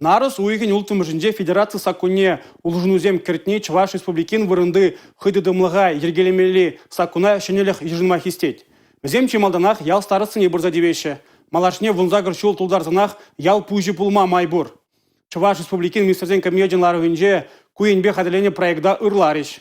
Нарӑс уйӑхӗн 6-мӗшӗнче федераци саккунне улшӑнусем кӗртни Чӑваш Республикин вырӑнти хӑй тытӑмлӑха йӗркелемелли саккуна ҫӗнӗлӗх йышӑнма хистет. Вӗсем чи малтанах ял старостине пырса тивеҫҫӗ. Малашне 18 ҫул тултарсанах ял пуҫӗ пулма май пур. Чӑваш Республикин Министрсен Кабинечӗн ларӑвӗнче ку енпе хатӗрленӗ проекта ырларӗҫ.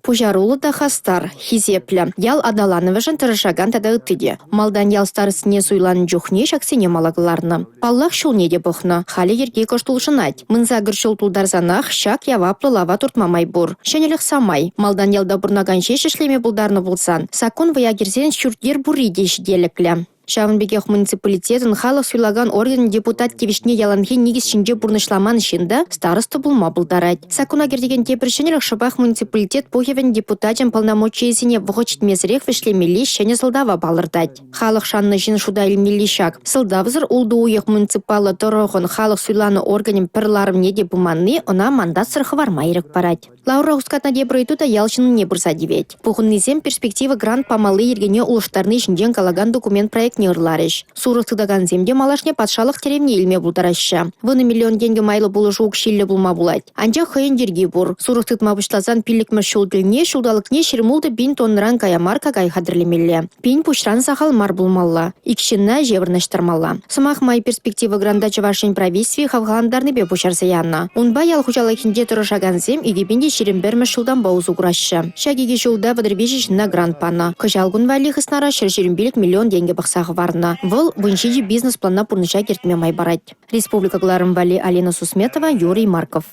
Пуҫаруллӑ та хастар, хисеплӗ, ял аталанӑвӗшӗн тӑрӑшакан тата ытти те. Малтан ял старостине суйланӑ чухне ҫаксене мала кӑларнӑ. Паллах, ҫулне те пӑхнӑ. Халӗ йӗрке кӑшт улшӑнать. Мӑн-сакӑр ҫул тултарсанах ҫак яваплӑ лава туртма май пур. Ҫӗнӗлӗх самай. Малтан ялта пурӑнакан ҫеҫ ӗҫлеме пултарнӑ пулсан, саккун вӑя кӗрсен ҫурт-йӗр пурри те ҫителӗклӗ. Ҫавӑн пекех муниципалитетӑн халӑх суйлакан органӗн депутат тивӗҫне яланхи никӗс ҫинче пурнӑҫламан ҫын та староста пулма пултарать. Саккуна кӗртекен тепӗр ҫӗнӗлӗх шӑпах муниципалитет пухӑвӗн депутачӗн полномочийӗсене вӑхӑт ҫитмесӗрех вӗҫлемелли ҫӗнӗ сӑлтава палӑртать. Халӑх шаннӑ ҫын шута илмелли ҫак. Сӑлтавсӑр ултӑ уйӑх муниципаллӑ тӑрӑхӑн халӑх суйланӑ органӗн пӗр ларӑвне те пыманни ӑна мандатсӑр хӑварма ирӗк парать. Ларура хускатнӑ тепӗр ыйту та ял ҫыннине пырса тивет. Пухӑннисем перспектива грант памалли йӗркене улӑштарни ҫинчен калакан документ проектне ырларӗҫ. Сурӑх тытакансем те малашне патшалӑх тӗревне илме пултараҫҫӗ. Вунӑ миллион тенкӗ майлӑ пулӑшу укҫиллӗ пулма пулать. Анчах хӑйӗн йӗрки пур. Сурӑх тытма пуҫласан пиллӗкмӗш ҫул тӗлне ҫулталӑкне 26 пин тоннӑран кая мар какай хатӗрлемелле. Пин пуҫран сахал мар пулмалла. Ик ҫынна ӗҫе вырнаҫтармалла. Сӑмах май, «Перспектива» гранта Чӑваш Ен правительстви хавхалантарнипе пуҫарса янӑ. Унпа ял хуҫалӑхӗнче тӑрӑшакансем 2021-мӗш ҫултанпа усӑ кураҫҫӗ. Ҫак икӗ ҫулта 33 ҫынна грант панӑ. Кӑҫал кун валли хыснара 125 миллион тенкӗ пӑхса хӑварнӑ. Вӑл 17 бизнес-плана пурнӑҫа кӗртме май парать. Республика кӑларӑм валли Алина Сусметова, Юрий Марков.